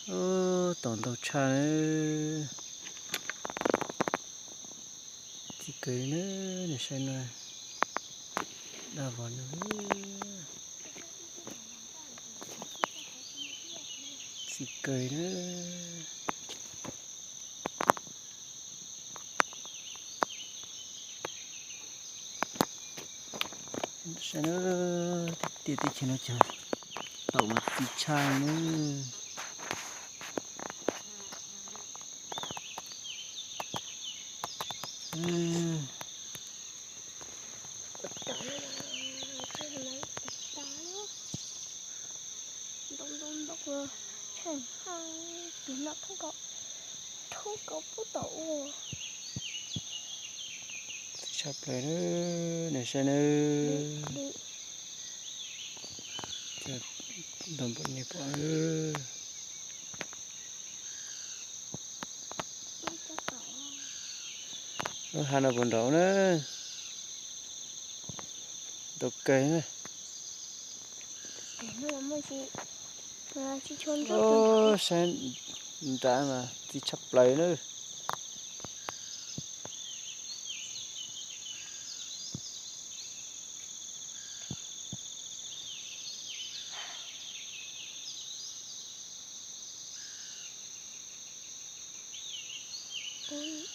Ub, tom ntau tshaj na. Txi kawg na, nej saib na. Daj vog na. Txi kawg na. Saib na, tiaj teb chaws no cas taum mas txi tshaj na. Ntau ntau ntau, tsheej haj, tus no thoob kaus, thoob kaus pub tom ua. Txi tshaj plaws na, nej saib na. Ntau npaum nej pom. Lub hav no puas nraud na? Ntau kawg na. Saib nrad mas txi tshaj plaws na.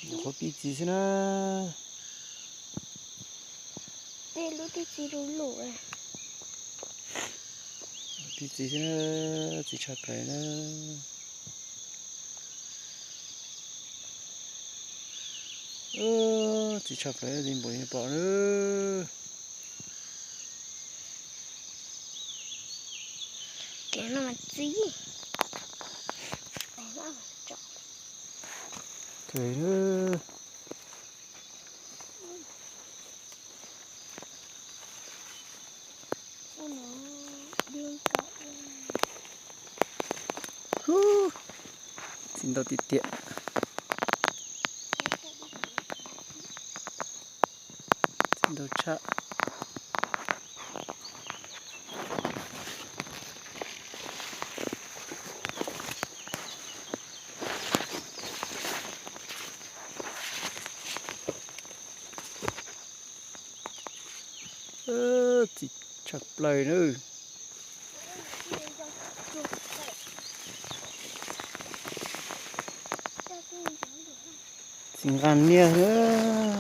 Nyuam qhuav pib txi xwb na. Tej lub twb txi lug lug. Pib txi xwb na, txi tshaj plaws na. Txi tshaj plaws, txi npaum li pom na. Kev no mas txi. Kawg na. Hub, txi ntau tiag tiag. Txi ntau tshaj. Txi tshaj plaws na. Txi nqa niag na.